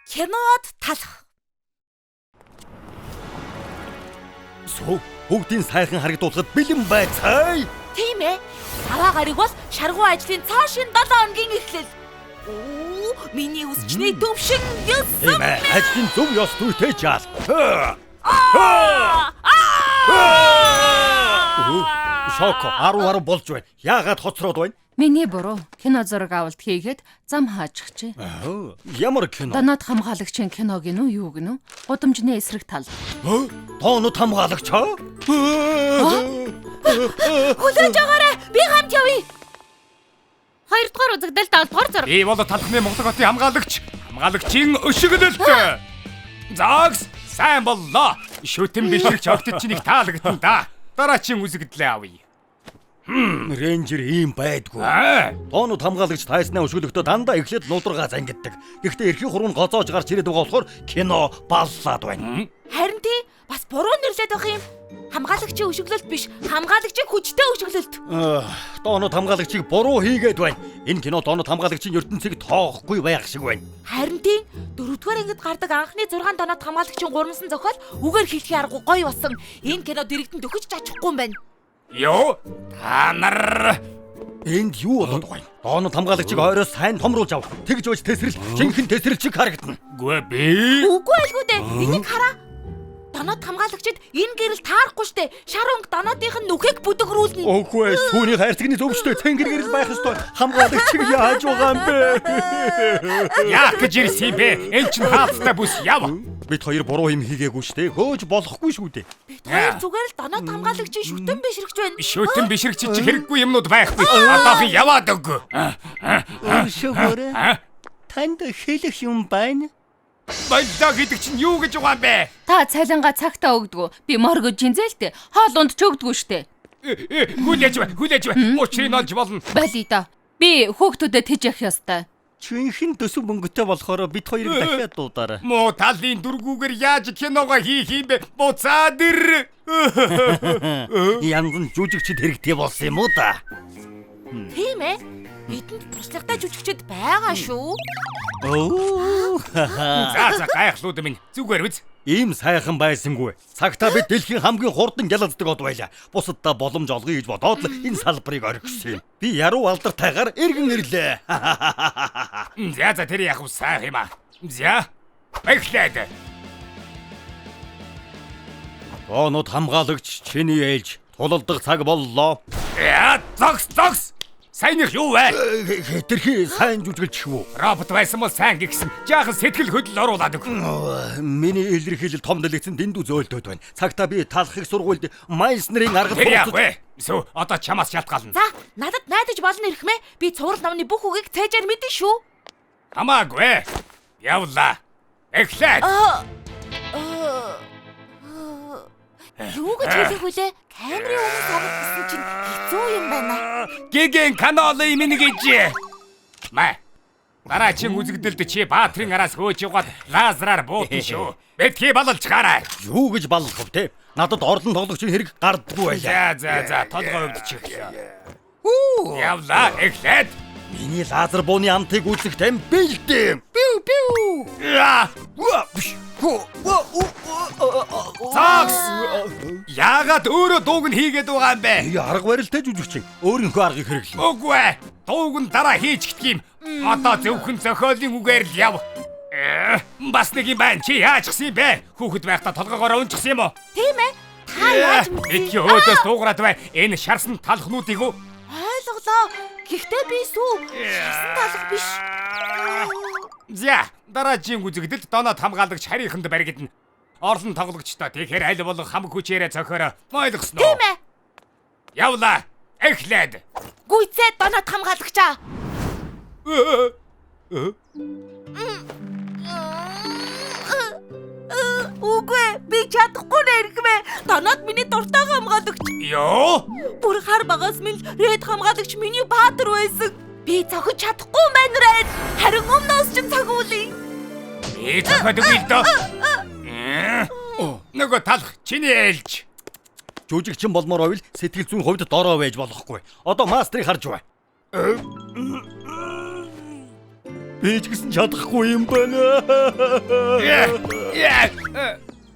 Кинод талах. Сүү бүгдийн сайхан харагдуулахад бэлэн байцгаая. Тийм ээ. Саваа гариг бол шаргуу ажлын цаашин 7 хоногийн эхлэл. Оо, миний үсчний төвшин 9. Тийм ээ. Ажлын зөв ёс зүйтэй жаал. Шоко 10 10 болж байна. Яагаад хоцроод байна? Миний буруу. Кино зураг авалт хийгээд зам хаачихжээ. Ямар кино? Доноод хамгаалагчийн кино гинүү юу гинүү? Гудамжны эсрэг тал. Донод хамгаалагч аа? Хүлээж аваарай. Би хамт явъя. Хоёрдугаар үзэгдэл 7 дугаар зураг. Би бол талхны Монголын хотын хамгаалагч. Хамгаалагчийн өшиглөлт. Загс сайн боллоо. Шүтэн бишрэгч огтд чинь их таалагдана да. Дараагийн үзэгдлээ авъя. Рейнджер ийм байдгүй. Аа. Тоонууд хамгаалагч тайснаа өшөглөхдөө дандаа эхлээд нударгаа зангиддаг. Гэхдээ эрхийн хуруу нь гоцоож гарч ирээд байгаа болохоор кино баллаад байна. Харин тий бас буруу нэрлээд байх юм. Хамгаалагчийн өшөглөлт биш, хамгаалагчийн хүчтэй өшөглөлт. Тоонууд хамгаалагчийг буруу хийгээд байна. Энэ кино тоонууд хамгаалагчийн ертөнцийг тоохгүй байх шиг байна. Харин тий дөрөвдүгээр ангид гардаг анхны 6 доноод хамгаалагчийн гурамсан зохиол үгээр хэлхийн аргагүй гоё болсон. Энэ кино дэрэгдэн дөхөж чачихгүй юм байна. Йоо, та нар Энд юу болоод байгаа юм? Доонод хамгаалагчийг ойроос сайн томруулж ав. Тэгж байж тесрэл, жинхэнэ тесрэлчиг харагдана. Үгүй би. Үгүй айлгүй дээ. Энийг хараа. Доноод хамгаалагчид энэ гэрэл таарахгүй штэ. Шар өнгө доноодынх нь нүхийг бүдэгрүүлнэ. Үгүй ээ, сүүний хайрцагны зөвчтэй цэнгэр гэрэл байх ёстой. Хамгаалагчиг яаж байгаа юм бэ? Яах гэж ирсэн юм бэ? Эн чинь хаалттай бүс яв. Бид хоёр буруу юм хийгээгүй штэ. Хөөж болохгүй шүү дээ. Бид хоёр зүгээр л доноод хамгаалагчийн шүтэн бишрэгч байна. Шүтэн бишрэгч чи хэрэггүй юмнууд байхгүй. Одоохон яваад өг. Өршөөгөөрэй. Танд хэлэх юм байна. Боллоо гэдэг чинь юу гэж байгаа юм бэ? Та цалингаа цагтаа өгдгөө. Би моргож жинзээлтэй. Хоол унд ч өгдгөө штэ. Хүлээж бай, хүлээж бай. Учрыг олж болно. Болий доо. Би хүүхдүүдэд тэж явах ёстой. Жинхэнэ төсөв мөнгөтэй болохоор бид хоёрыг дахиад дуудаарай. Муу талын дөргүүгээр яаж киногоо хийх юм бэ? Буцаад ир. Янз нь жүжигчд хэрэгтэй болсон юм уу да? Тийм ээ. Бидэнд туршлагатай жүжигчд байгаа шүү. Оо. За за гайхлууд минь зүгээр үз. Ийм сайхан байсангүй. Цагтаа бид дэлхийн хамгийн хурдан ялагддаг од байлаа. Бусаддаа боломж олгоё гэж бодоод л энэ салбарыг орхисон юм. Би яруу алдартайгаар эргэн ирлээ. За за тэр яг сайхан юм аа. За. Эхлээд. Тоонууд хамгаалагч чиний ээлж тулалдах цаг боллоо. Яа, зогс зогс. Сайных юу вэ? Хэтэрхий сайн жүжиглэж үү? Робот байсан бол сайн гихсэн. Жаахан сэтгэл хөдлөл оруулаад өг. Миний илэрхийлэл том дэлгэцэн дэндүү зөөлтөд байна. Цагтаа би талах их сургуульд Майснерийн аргад Тэр яах вэ? Сүү, одоо чамаас шалтгаална. За, надад найдаж болно эрхмээ. Би цуврал номны бүх үгийг цээжээр мэдэн шүү. Хамаагүй. Явлаа. Эхлээд. Юу гэж хэлэх вүлээ? Камерын өмнө саргасан чинь хэцүү юм байна. Гэгэн каналын минь гэж. Мэ. Дараагийн үзэгдэлд чи Баатрын араас хөөж яваад лазераар буутна шүү. Бэтхий балалж гараа. Юу гэж баллах вэ те? Надад орлон тоглогчийн хэрэг гардаггүй байлаа. За за за толгой өвдчихлээ. Явлаа. Эхлээд. Миний лазер бууны амтыг үзэх тань бэлдэм. Пиу пиу. Яа. Загс. Яагаад өөрөө дууг нь хийгээд байгаа юм бэ? Арга барилтай жүжигчин өөрийнхөө аргыг хэрэглэнэ. Үгүй ээ. Дууг нь дараа хийж гэх юм. Одоо зөвхөн зохиолын үгээр л яв. Бас нэг юм байна. Чи яачихсан юм бэ? Хүүхэд байхдаа толгоогоор унчихсан юм уу? Тийм ээ. Та яаж мэдсэн? Эдгээр өөдөөс дуугараад бай. Энэ шарсан талхнуудыг үү? Ойлголоо. Гэхдээ би сүү шарсан талх биш. За, дараагийн үзэгдэлд доноод хамгаалагч харийнханд баригдана. Орлон тоглогчтой тэгэхээр аль болох хамаг хүчээрээ цохиороо. Ойлгосноо? Тийм ээ. Явлаа. Эхлээд. Гүйцээ доноод хамгаалагчаа. Үгүй ээ, би чадахгүй нэ эрхмээ. Доноод миний дуртай хамгаалагч. Йоо. Бүр хар багаас минь ред хамгаалагч миний баатар байсан. Би цохиж чадахгүй юм байна Ред. Харин өмнөөс ч цохиулъя. Би цохиод өгье л дөө. Нөгөө талх чиний ээлж. Жүжигчин болмоор байвал сэтгэл зүйн хувьд дорой байж болохгүй. Одоо мастрыг харж бай. Би ч гэсэн чадахгүй юм байна.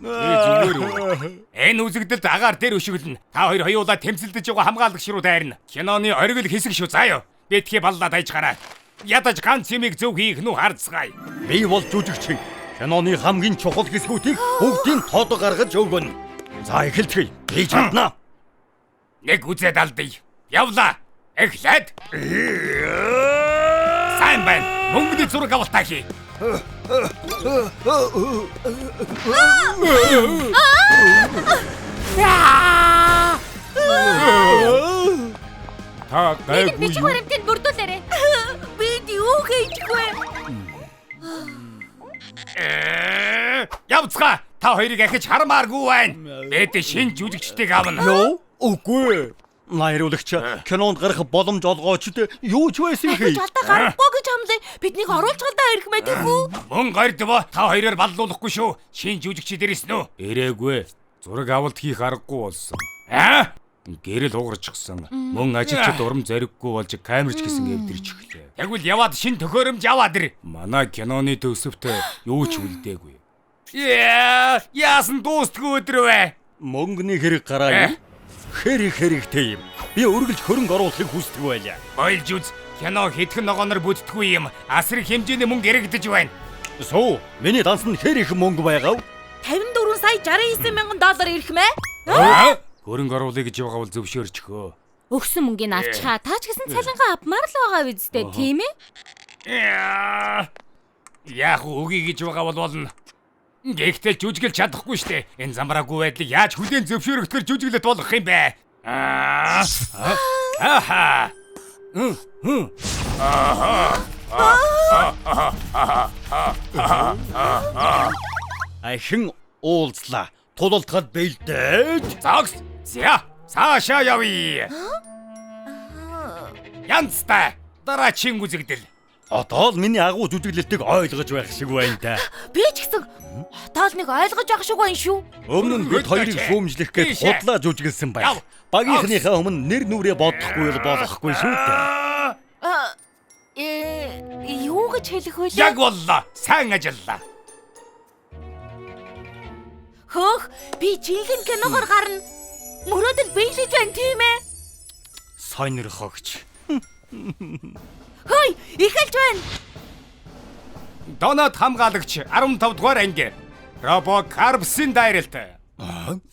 Би зүгээр үү? Энэ үзэгдэлд агаар дээр өшиглөнө. Та хоёр хоёулаа тэмцэлдэж байгаа хамгаалагч руу дайрна. Киноны оргил хэсэг шүү заа юу. Битгий баллаад айж гараа. Ядаж ганц юмыг зөв хийх нү харцгаая. Би бол жүжигчин. Киноны хамгийн чухал хэсгүүдийг бүгдийн тод гаргаж өгнө. За эхэлцгээе. Би чадна. Нэг үзээд алдъя. Явлаа. Эхлээд. Сайн байна. Мөнгөний зураг авалтаа хий. Та гайгүй. Бичих баримтыг бүрдүүлээрэй. Бид юу хийчихвэ? Явцгаа. Та хоёрыг ахиж хармааргүй байна. Бид шинэ жүжигчдийг авна. Юу? Үгүй. Найруулагч кинонд гарах боломж олгооч юу ч байсан хий. Ахиж алдаа гарахгүй гэж хамлаа. Биднийг оруулж галдаа ирэх мэдээгүй. Мөн гордво та хоёроор баллуулахгүй шүү. Шинэ жүжигчид ирсэн үү? Ирээгүй. Зураг авалт хийх аргагүй болсон. Аа? Гэрэл хугарчихсан. Мөн ажилчид урам зориггүй болж камерч гэсэн эвдэрч эхлэв. Тэгвэл яваад шинэ төхөөрөмж аваад ир. Манай киноны төсөвт юу ч үлдээгүй. Яа, яасан дуустгүй өдөр вэ? Мөнгөний хэрэг гараа юм. Хэр их хэрэгтэй юм. Би үргэлж хөрөнгө оруулахыг хүсдэг байлаа. Ойлж үз. Кино хэдхэн ногооноор бүтдэггүй юм. Асар их хэмжээний мөнгө яригдаж байна. Суу, миний дансанд хэр их мөнгө байгаав? 54 сая 69 мянган доллар ирэх мэ? Хөрөнгө оруулъя гэж байгаа бол зөвшөөрчихөө. Өгсөн мөнгийг авчихаа. Та ч гэсэн цалингаа авмаар л байгаа үсттэй, тийм ээ? Яг үгүй гэж байгаа бол болно. Гэхдээ жүжиглэж чадахгүй штэ. Энэ замбраагүй байдлыг яаж хүлээн зөвшөөрөгдөхөр жүжиглэлт болгох юм бэ? Аха. Ахин уулзлаа. Тулалдахад бэлдээд. Зогс. За, цаашаа явъя. Янзтай. Дараагийн үзэгдэл. Одоо л миний агуу жүжиглэлтийг ойлгож байх шиг байна та. Би ч гэсэн одоо л нэг ойлгож байх шиг байна шүү. Өмнө нь бид хоёрыг шүүмжлэх гээд худлаа жүжиглсэн байх. Багийнхныхаа өмнө нэр нүрээ бодохгүй бол болохгүй шүү дээ. Юу гэж хэлэх вэ? Яг боллоо. Сайн ажиллаа. Хөөх, би жинхэнэ киногоор гарна. Мөрөөдөл биелэж байна тийм ээ? Сонирхогч. Хөөй, эхэлж байна. Донат хамгаалагч 15 дугаар анги. Робо Карпсын дайралт.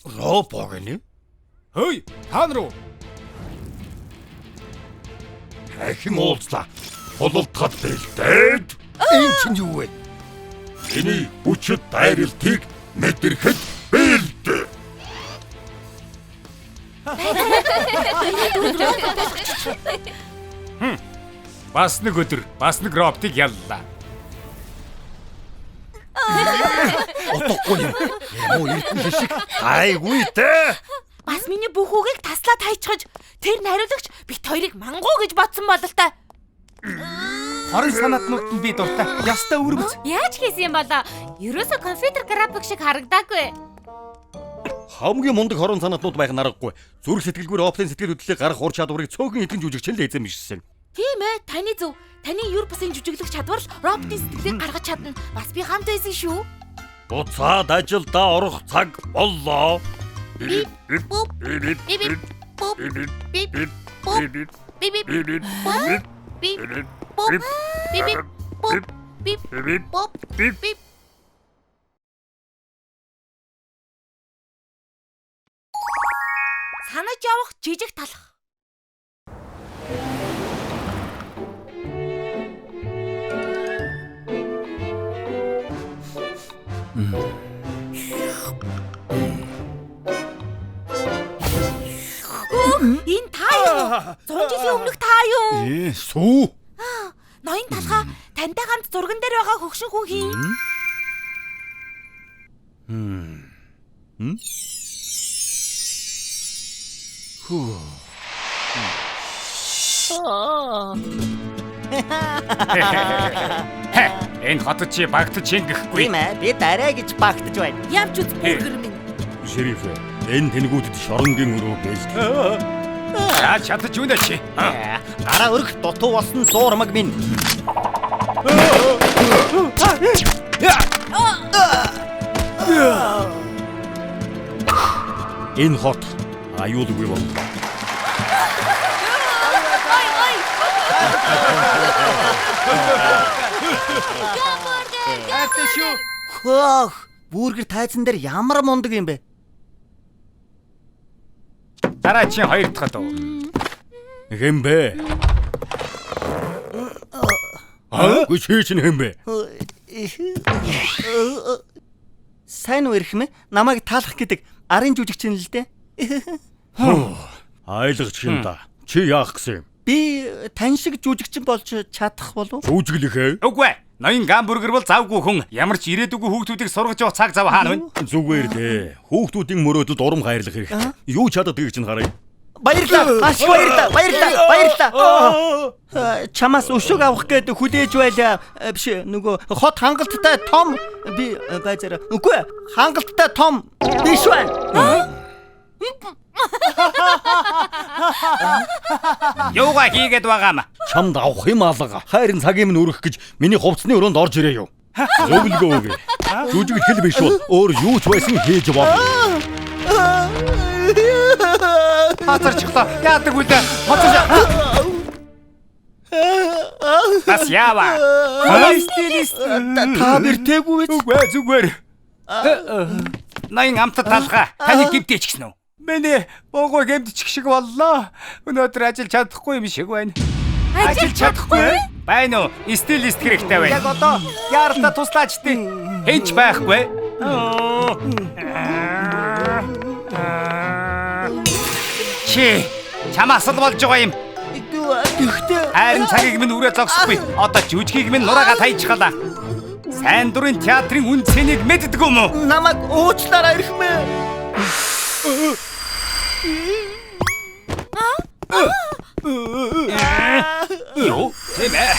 Робо гэнэ? Хөөй, та нар уу? Ахин уулзлаа. Тулалдахад бэлдээд. Энэ чинь юу вэ? Миний хүчит дайралтыг мэдрэхэд бэлд. Бас нэг өдөр, бас нэг роботыг яллаа. Утгагүй юм. Юм уу эрдэнэ шиг гайгүй дээ. Бас миний бүх үгийг таслаад хайчихаж тэр найруулагч бит хоёрыг мангуу гэж бодсон бололтой. Хорон санаатнууд нь би дуртай. Ястай өргөц. Яаж хийсэн юм болоо? Ерөөсөө компьютер график шиг харагдаагүй. Хамгийн мундаг хорон санаатнууд байх нь аргагүй. Зүрх сэтгэлгүй роботын сэтгэл хөдлөлийг гаргах ур чадварыг цөөхөн хэдэн жүжигч л эзэмшсэн. Тийм ээ, таны зөв. Таны юр бусын жүжиглэх чадвар л роботын сэтгэлийг гаргаж чадна. Бас би хамт байсан шүү. Буцаад ажилдаа орох цаг боллоо. Бип буп бип буп бип буп бип буп бип буп бип буп бип буп бип. Санаж явах жижиг талах. Энэ та юу? 100 жилийн өмнөх та юу? Сүү. Ноён талхаа тантай хамт зурган дээр байгаа хөгшин хүн хин? Хүү. Энэ хотод чи багтаж шингэхгүй. Тийм ээ, би дараа гэж багтаж байна. Явж үз бүргэр минь. Шериф, энэ тэнгүүдэд шоронгийн өрөө бэлд. За чадаж үнэ чи. Гараа өргөх дутуу болсон зуурмаг минь. Энэ хот аюулгүй боллоо. Хөөх, бүргэр тайзан дээр ямар мундаг юм бэ? Дараа чинь хоёр дахь дуу. Хэн бэ? Аа, чи чинь хэн бэ? Сайн уу эрхмээ? Намайг таалах гэдэг арын жүжигчин л дээ. Айлгач юм да. Чи яах гэсэн юм? Би тань шиг жүжигчин болж чадах болов? Жүжиглэх ээ? Үгүй ээ. Ноён гамбургер бол завгүй хүн. Ямар ч ирээдүггүй хүүхдүүдийг сургаж явах цаг зав хаана вэ? Зүгээр дээ. Хүүхдүүдийн мөрөөдөлд урам хайрлах хэрэгтэй. Юу чаддгийг чинь харъя. Баярлалаа. Маш баярлалаа. Баярлалаа. Баярлалаа. Чамаас өшөөг авах гээд хүлээж байлаа. Биш нөгөө хот хангалттай том би байзаараа. Үгүй ээ. Хангалттай том биш байна. Юугаа хийгээд байгаа юм? Чамд авах юм алга. Хайрын цагийн минь өргөх гэж миний хувцсны өрөөнд орж ирээ юу? Зөвлөгөө өгье. Жүжиглэл биш бол өөр юу ч байсан хийж болно. Хоцорчихлоо. Яадаг үлээ? Хоцорч. Бас яава. Стилист та бэртээгүй биз? Үгүй зүгээр. Ноён амтад талгаа. Таны гимтээч гэсэн үү? Миний буугүй гэмтчих шиг боллоо. Өнөөдөр ажил чадахгүй юм шиг байна. Ажил чадахгүй? Байна уу? Стилист хэрэгтэй байна. Яг одоо яаралтай туслаач тий. Хэн ч байхгүй. Чи чамаас л болж байгаа юм. Гэхдээ хайрын цагийг минь үрээ зогсохгүй. Одоо жүжигийг минь нураагаа таячихлаа. Сайн дурын театрын үн цэнийг мэддэг юм уу? Намайг уучлаарай эрхмээ. Юу? Тийм ээ.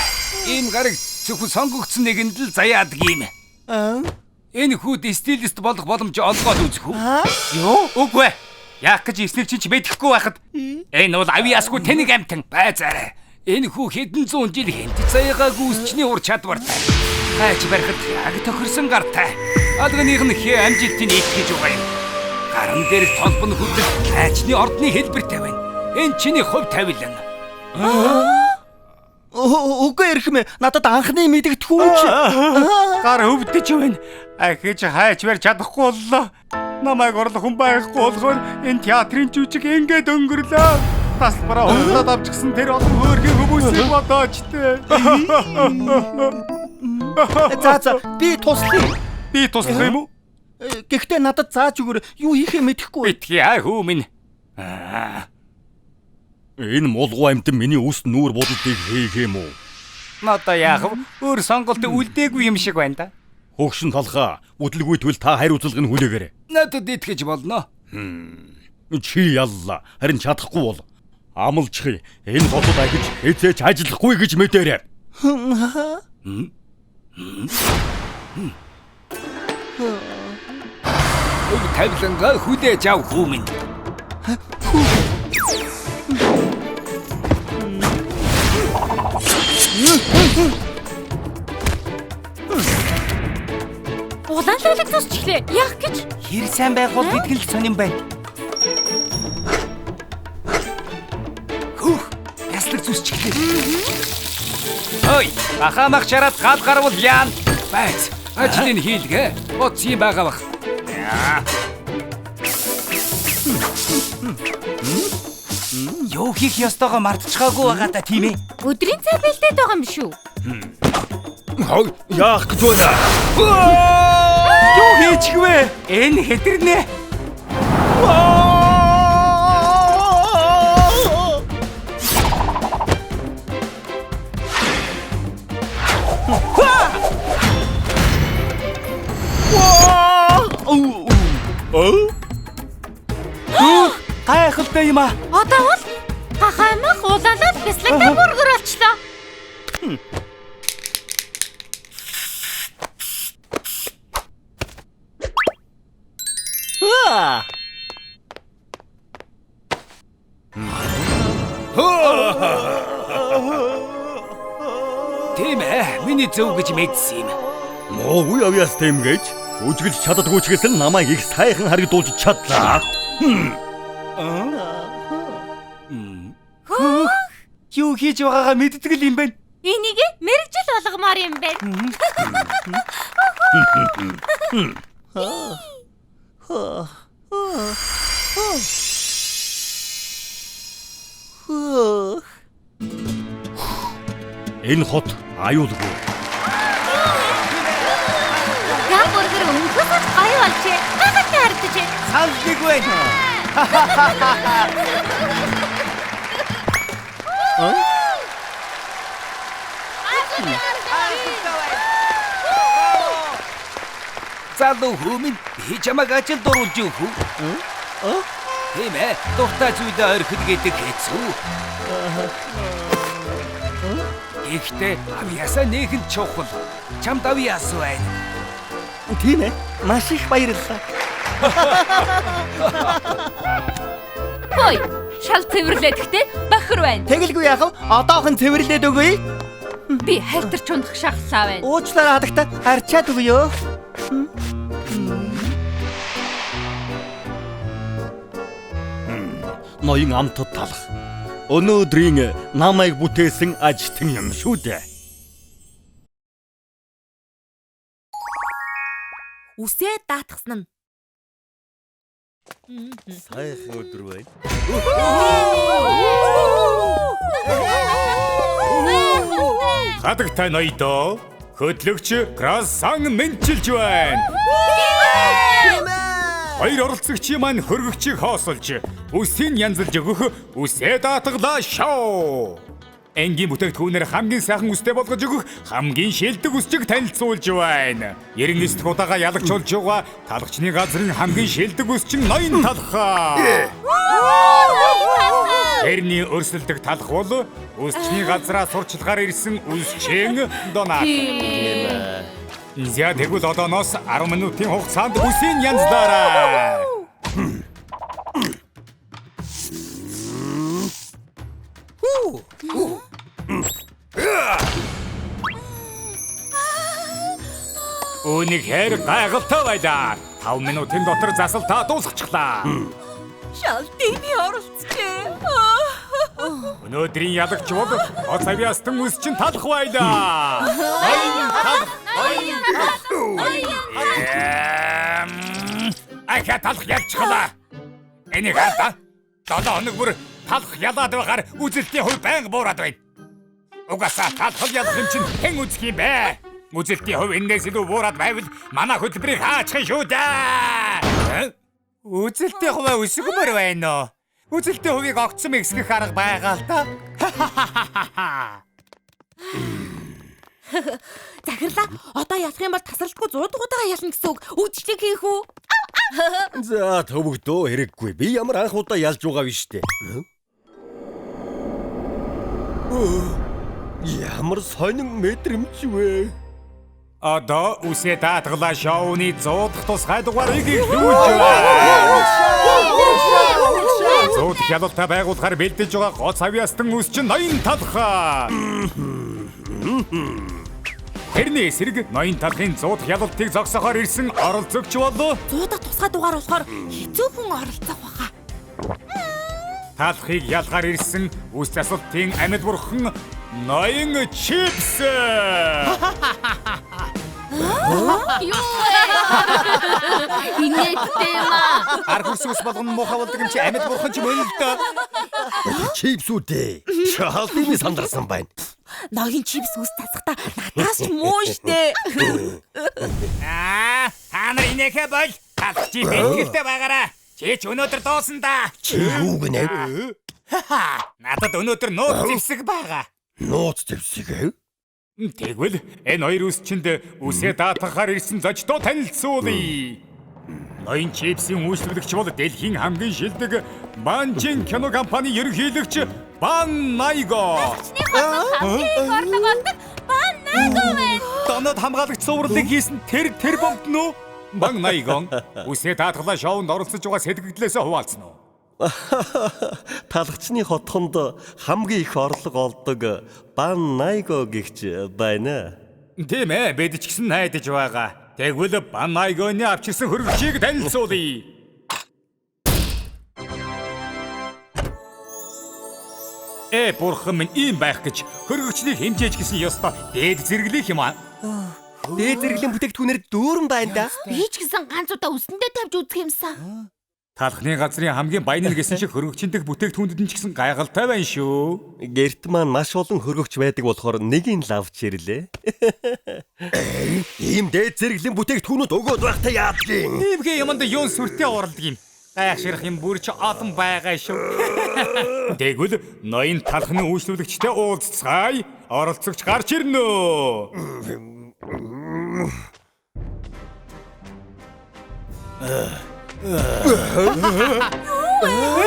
Ийм гараг зөвхөн сонгогдсон нэгэнд л заяадаг юм. Энэ хүүд стилист болох боломж олгоод үзэх үү? Юу? Үгүй ээ. Яах гэж эснийг чи мэдэхгүй байхад энэ бол авьяасгүй тэнэг амтан. Байцаарай. Энэ хүү хэдэн зуун жил хэнт заяагаагүй үсчний ур чадвартай. Хайч барихад яг тохирсон гартай. Алганых нь хээ амжилтыг итгэж байгаа юм. Гаран дээрх толбон хөдлөл хайчны ордны хэлбэртэй байна. Энэ чиний хувь тавилан. Үгүй эрхмээ. Надад анхны мэдэгдэхүүн чи гар өвдөж байна. Ахиж хайч барь чадахгүй боллоо. Намайг орлох хүн байхгүй болохоор энэ театрын жүжиг ингээд өнгөрлөө. Тасалбараа хуллаад авчихсан тэр олон хөөрхөн хүмүүсийг бодооч тээ. За би туслая. Би туслах юм уу? Гэхдээ надад зааж өгөөр юу хийхээ мэдэхгүй. Битгий аа хүү минь. Энэ мулгуу амьтан миний үс нүүр будалтыг хийх юм уу? Надаа яах вэ? Өөр сонголт үлдээгүй юм шиг байна да. Хөгшин талхаа, бүтлгүй түл та хариуцлагыг хүлээгээрэй. Надад итгэж болно. Чи ялла. Харин чадахгүй бол амлчихъя. Энэ хотод ахиж эзээч ажиллахгүй гэж мэдээрэй. Өг тавилангаа хүлээж ав хүү минь. Улаан лалаг тусчихлээ. Яах гэж? Хэр сайн байх бол гэдг л сонин байна. Хөөх, яслаг зүсчихлээ. Ой, бахаамах чараад гал гарвал яана. Байц, ажлыг хийлгэ. Боц юм байгаа бах. Юу хийх ёстойгоо мартчихаагүй байгаа та тийм ээ. Өдрийн цай бэлдээд байгаа юм шүү. Хой, яах гэж байна? Юу хийчих вэ? Энэ хэтэрнэ. Гайхалтай юм аа. Одоо бол гахаамах улаанаар бяцлагтай бүргэр болчлоо. Тийм ээ, миний Миний зөв гэж мэдсэн юм. Нуугүй авьяас тэмгэж үжиглж чаддаггүй ч гэсэн намайг их сайхан харагдуулж чадлаа. Юу хийж байгаагаа мэддэг л юм байна. Энийг мэрэгжил болгомоор юм байна. Энэ хот аюулгүй. Гамбургер өнгөсөж гоё болжээ. Гайхалтай харагдажээ. Санал нэг байна. Залуу хүмүүн би чамайг ажилд оруулж өгөх үү? Тийм ээ, дуртай зүйлээ орхино гэдэг хэцүү. Гэхдээ авьяасаа нэхэн чухал. Чамд авьяас байна. Тийм ээ. Маш их баярлалаа. Хой, шал цэвэрлээд гэхдээ бохир байна. Тэгэлгүй яах вэ? Одоохон цэвэрлээд өгье. Би халтарч унах шахлаа байна. Уучлаарай хадагта арчаад өгье. Ноён амтад талах. Өнөөдрийн намайг бүтээсэн ажилтан юм шүү дээ. Үсээ даатгсан нь. Сайхан өдөр байна. Хадагтай ноёдоо хөтлөгч Красан мэнчилж байна. Хоёр оролцогчийн маань хөргөгчийг хоосолж, үсийг янзалж өгөх үсээ даатгалаа шоу. Энгийн бүтээгдэхүүнээр хамгийн сайхан үстэй болгож өгөх хамгийн шилдэг үсчиг танилцуулж байна. 99 дахь удаага ялагч болж байгаа талагчны газрын хамгийн шилдэг үсчин ноён талхаа. Тэрний өрсөлдөх талх бол үсчний газраа сурчлагаар ирсэн үсчин Донат. За тэгвэл одооноос 10 минутын хугацаанд үсийн янзлаарай. Үнэхээр гайхалтай байлаа. 5 минутын дотор засалтаа дуусгачихлаа. Шал дими оролцжээ. Өнөөдрийн ялагч бол Гоц авьяастан үсчин талах байлаа. Ноён талах, ноён талах. Ахаа талах ялчихлаа. Энийг хаа. 7 хоног бүр талах ялаад байгаар үзэлтийн хувь байнга буураад байна. Угаасаа талах ялах юм чинь хэн үзэх юм бэ? Үзэлтийн хувь энэс илүү буураад байвал манай хөтөлбөрийг хаачих шүү дээ. Үзэлтийн хувь өсгөмөр байна уу? Үзэлтийн хувийг огцом ихсгэх арга байгаа л да. Захирлаа. Одоо ялах юм бол тасралтгүй 100 дугуйтайгаа ялна гэсэн үг. Үйлчлэг хийх үү? За төвөгдөө хэрэггүй. Би ямар анх удаа ялж байгаа биш үү? Ямар сонин мэдрэмж вэ? Одоо үсээ даатгалаа шоуны 100 дахь тусгай дугаарыг эхлүүлж байна. 100 дахь ялалтаа байгуулахаар бэлдэж байгаа Гоц авьяастан үсчин ноён талхаа. Тэрний эсрэг ноён талхын 100 дахь ялалтыг зогсоохоор ирсэн оролцогч бол 100 дахь тусгай дугаар болохоор хэцүүхэн оролцох баха. Талхыг ялгаар ирсэн үс засалтын амьд бурхан ноён Чипс. Юу вэ? Инээдтэй юм аа. Ар хөрс ус болгоно муухай болдог юм чи амьд бурхан ч мөн л дөө. Чипс үү дээ. Шалдины сандарсан байна. Ноён чипс ус засахдаа надаас ч муу штэ. Аа, та нар инээхэ бол талх чи бэлтгэлтэй байгаарай. Чи ч өнөөдөр дуусан да. Чи юу гинэ? Надад өнөөдөр нууц зэвсэг байгаа. Нууц зэвсэг ээ? Тэгвэл энэ хоёр үсчинд үсээ даатгахаар ирсэн зочдоо танилцуулъя. Ноён чипсийн үйлчлүүлэгч бол дэлхийн хамгийн шилдэг Банжин кино компани ерөнхийлөгч Бан Найго. Хамгийн их орлого олдог Бан Найго байна. Донод хамгаалагч цувралыг хийсэн тэр бомб нөө? Бан Найгон үсээ даатгалаа шоунд оролцож байгаа сэтгэгдлээсээ хуваалцсан уу? Талгачны хотхонд хамгийн их орлого олдог Бан Найго гэгч байна. Тийм бид ч гэсэн найдаж байгаа. Тэгвэл Бан Айгоны авчирсан хөргөгчийг танилцуулъя. Бурхан минь ийм байх гэж хөргөгчнийг хэмжээж гэсэн ёстой дээд зэрэглэх юм аа. Дээд зэрэглэн бүтээгдэхүүнээр дүүрэн байна да. Би ч гэсэн ганц удаа үсэндээ тавьж үзэх юмсан. Талхны газрын хамгийн баян нь гэсэн шиг хөргөгчин дэх бүтээгдэхүүндэд нь ч гэсэн гайхалтай байна шүү. Гэрт маань маш олон хөргөгч байдаг болохоор нэг нь лавч ирлээ. Ийм дээд зэрэглэн бүтээгдэхүүнүүд өгөөд байхдаа яадгийн. Иймхээ юмд юун сүртэй уралдаг юм. Гайхширх юм бүр ч олон байгаа шүү. Тэгвэл ноён талхны үйлчлүүлэгчтэй уулзцгаая. Оролцогч гарч ирнэ үү?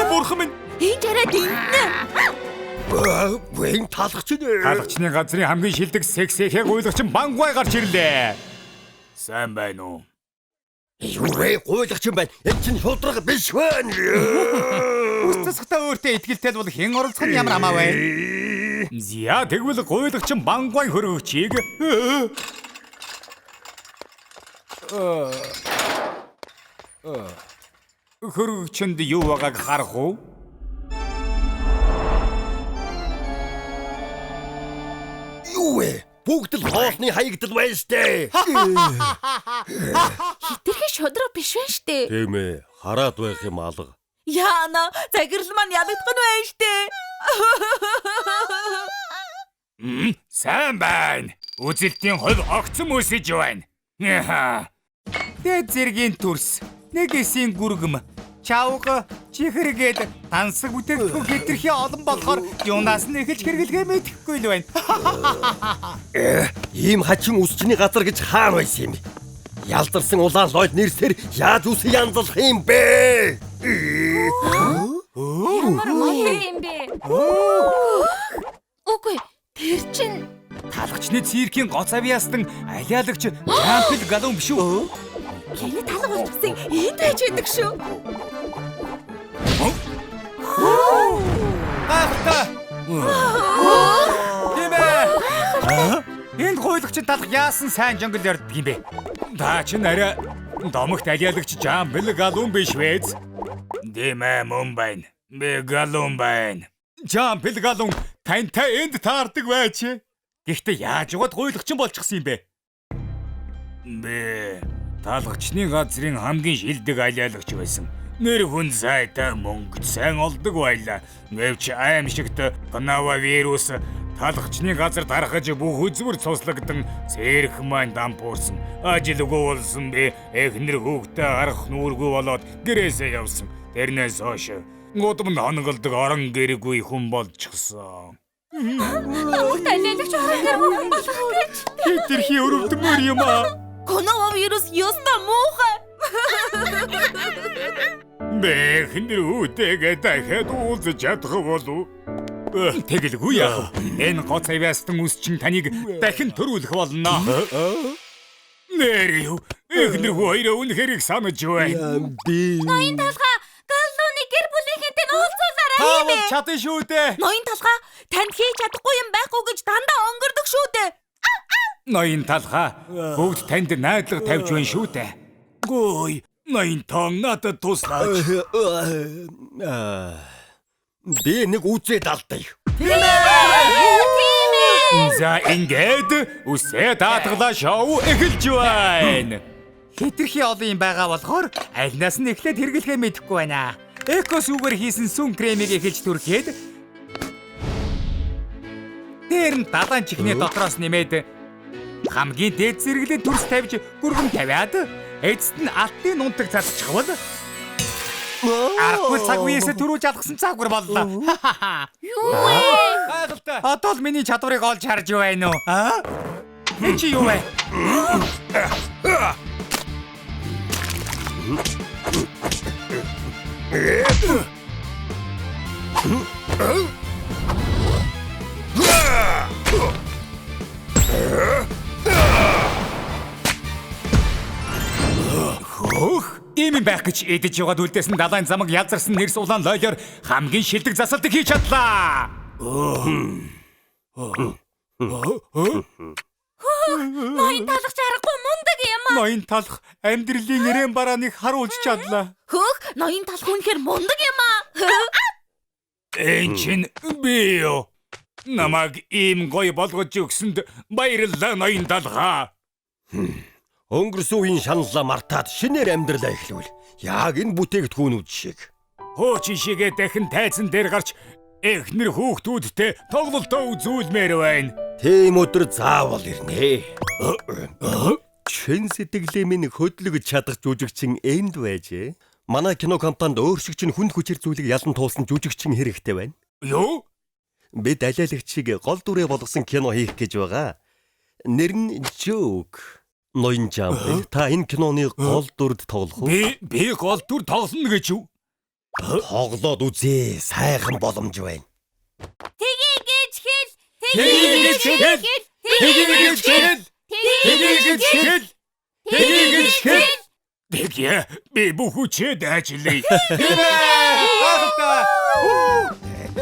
Бурхан минь. Энэ арай дэнтнэ. Энэ талхч нэ. Талхчны газрын хамгийн шилдэг сексэхээ гуйлагч Бангуай гарч ирлээ. Сайн байна уу? Юу вэ? Гуйлагч юм байна. Энэ чинь шудраг биш байна. Үс засагтаа өөртөө итгэлтэй бол хэн оролцох нь ямар амаа вэ? За тэгвэл гуйлагч Бангуай хөргөгчийг хөргөгчөнд юу байгааг харах уу? Юу вэ? Бүгд л хоолны хаягдал байна штэ. Хитрхи шудраг биш байна штэ. Тийм хараад байх юм алга. Яана, загирал маань ялагдах нь байна штэ. Сайн байна. Үзэлтийн хувь огцом өсөж байна. Дээд зэргийн төрс, нэг эсийн гүргэм, чавга, чихэргээд тансаг бүтээгдэхүүн хэтэрхий олон болохоор юунаас нь эхэлж хэрэглэхээ мэдэхгүй л байна. Ийм хачин үсчний газар гэж хаана байсан юм бэ? Ялдарсан улаан лойл нэрсээр яаж үс янзлах юм бэ? Ямар муу юм бэ? Үгүй, тэр чинь Талхчны циркийн гоц авьяастан алиалагч Жампил Галун биш үү? Гэнэ талга болчихсон энд байж байдаг шүү. Гайхалтай. Тийм. Энд гуйлагчин талх яасан сайн жонгол ярддаг юм бэ? Та чинь арай домогт алиалагч Жампил Галун биш вэ? Тийм мөн байна. Би Галун байна. Жампил Галун тантай энд таардаг байж. Гэхдээ яаж угаад гуйлагчин болчихсон юм бэ? Би талгачны газрын хамгийн шилдэг алиалагч байсан. Нэр хүн сайтай мөнгө сайн олдог байлаа. Гэвч аимшигт коронавирус талгачны газар дарахж бүх үзмэр цуслагдан цэрх маань дампуурсан. Ажилгүй болсон би эхнэр хүүхдээ харах нүүргүй болоод гэрээсээ явсан. Тэрнээс хойш гудамд хонголдог орон гэргүй хүн болчихсон. Намайг алиалагч орон гэргүй хүн болох гэж. Хэтэрхий өрөвдмөр юм аа. Коронавирус ёстой муухай. Бэхнэр үүтэйгээ дахиад уулзаж чадах болов. Тэгэлгүй яах вэ? Энэ гоц авьяастан үс чинь таныг дахин төрүүлэх болно. Нэр юу? Эхнэр хүү хоёроо үнэхээр их санаж байна. Би Ноён талхаа Галлууны гэр бүлийнхэнтэй уулзуулаарай. Та бол чадна шүү дээ. Ноён талхаа танд хийж чадахгүй юм байхгүй гэж дандаа өнгөрдөг шүү дээ. Ноён талхаа бүгд танд найдлага тавьж байна шүү дээ. Гой, ноён тон надад туслаач. Би нэг үзээд алдая. За ингээд үсээ даатгалаа шоу эхэлж байна. Хэтэрхий олон юм байгаа болохоор альнаас нь эхлээд хэрэглэхээ мэдэхгүй байна. Эко сүүгээр хийсэн сүн кремийг эхэлж түрхэд дээр нь далайн чихний дотроос нэмээд хамгийн дээд зэрэглэн төрс тавьж гүргэм тавиад эцэст нь алтын нунтаг цацчихвал аргагүй цаг үеэсээ төрүүлж алгасан цаагвар боллоо. Юу вэ? Гайхалтай. Одоо л миний чадварыг олж харж байна уу? Аа? Энэ чи юу вэ? Хөөх! Ийм юм байх гэж эдэж яваад үлдээсэн далайн замаг ялзарсан нэрс улаан лойлоор хамгийн шилдэг засалтыг хийж чадлаа. Ноён талах аргагүй мундаг юм аа. Ноён талах амьдралын эрээн барааныг харуулж чадлаа. Хөөх, ноён талах үнэхээр мундаг юм аа. Энэ чинь би юу? Намайг ийм гоё болгож өгсөнд баярлалаа ноён талхаа. Өнгөрсөн үеийн шаналлаа мартаад шинээр амьдралаа эхлүүл. Яг энэ бүтээгдэхүүнүүд шиг. Хуучин шигээ дахин тайзан дээр гарч эхнэр хүүхдүүдтэй тоглолтоо үзүүлмээр байна. Тийм өдөр заавал ирнэ. Чин сэтгэлийн минь хөдлөгж чадах жүжигчин энд байжээ. Манай кино компанид өөр шиг чинь хүнд хүчээр зүйлийг ялан туулсан жүжигчин хэрэгтэй байна. Юу? Бид алиалагчийг гол дүрээ болгосон кино хийх гэж байгаа. Нэр нь Joke. Ноён Жамбел, та энэ киноны гол дүрд тоглох уу? Би гол дүр тоглоно гэж юу? Тоглоод үзье. Сайхан боломж байна. Тгий гэж хэл. Тгий гэж хэл. Тгий гэж хэл. Тгий гэж хэл. Тгий гэж хэл. Тэгье, би бүх хүчээ дайчлаа.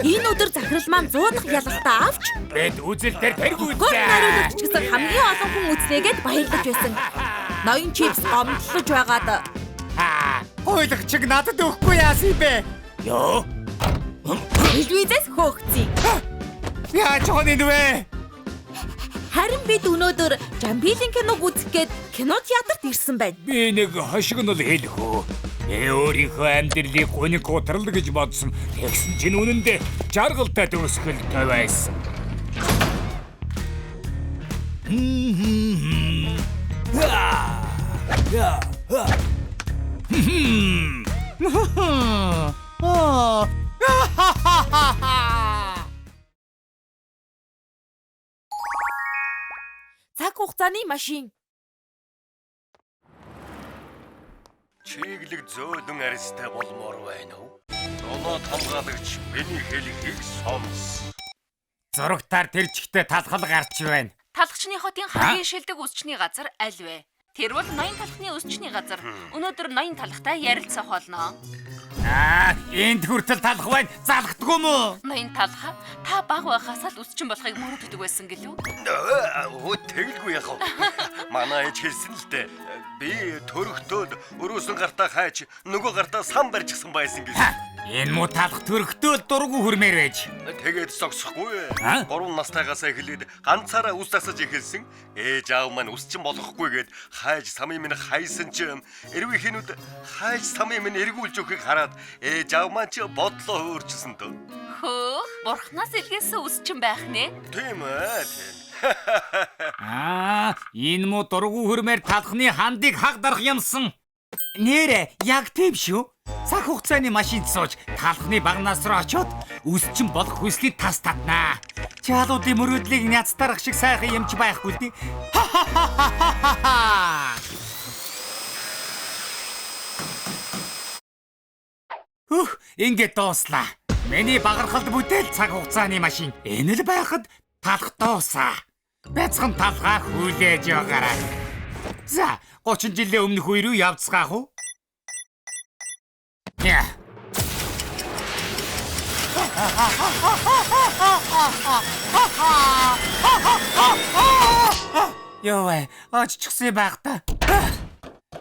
Энэ өдөр захирал маань 100 дахь ялалтаа авч Бид үзэл дээр гол тэргүүллээ. найруулагч гэсэн хамгийн олон хүн үзлээгээд баярлаж байсан. Ноён чипс гомдлож байгаад Хуйлагчиг надад өгөхгүй яасан бэ? Йоо, телевизээс хөөгцсөн. яаж байгаа юм вэ? Харин бид өнөөдөр Жамбилийн киног үзэх гээд кино театрт ирсэн байна. Би нэг хошигнол хэлэх үү? Би өөрийнхөө амьдралыг гуниг гутрал гэж бодсон. Тэгсэн чинь үнэндээ жаргалтай төгсгөлтэй байсан. Цаг хугацааны машин. Чиглэг зөөлөн арьстай болмоор байна уу? Доноод хамгаалагч миний хэлхийг сонс. Зурагтаар тэр чигтээ талхал гарч байна. Талхчны хотын хамгийн шилдэг үсчний газар аль вэ? Тэр бол ноён талхны үсчний газар. Өнөөдөр ноён талхтай ярилцах болно. Аа, энд хүртэл талах байна. Залхдаггүй юм уу? Ноён талха, та баг байхаас л үсчин болохыг мөрөөддөг байсан гэлүү? Өө тэгэлгүй яах вэ? Манай ээж хэлсэн л дээ. Би төрөхтөөд өрөөсөн гартаа хайж нөгөө гартаа сан барьчихсан байсан гэж. Энэ муу талах төрөхтөө л дургу хүрмээр байж. Тэгээд зогсохгүй. А? 3 настайгаас эхлээд ганцаараа үс засаж эхэлсэн. Ээж аав маань үсчин болохгүй гээд хайж самын минь хайсан ч эрвийнхэнүүд хайж самын минь эргүүлж өгөхийг хараад ээж аав маань ч бодлоо өөрчилсөн дөө. Хөөх, бурхнаас илгээсэн үсчин байх нэ. Тийм ээ, тийм. Аа, энэ муу дургу хүрмээр талхны хандыг хаг дарах юмсан. Нэрэ, яг тийм шүү. Цаг хугацааны машинд сууж талхны багнаас руу очиод үсчин болох хүслийг тас татнаа. Чаалуудын мөрөөдлийг няцтарах шиг сайхан юм ч байхгүй л дээ. Ха-ха-ха-ха-ха-ха. Хөх, ингээд дууслаа. Миний багархалд бүтээл цаг хугацааны машин. Энэ л байхад талх дуусаа. Бяцхан талхаа хүлээж байгаарай. За, 30 жилийн өмнөх үе рүү явцгаах уу? Яа. Йоо, оччихсан байх та.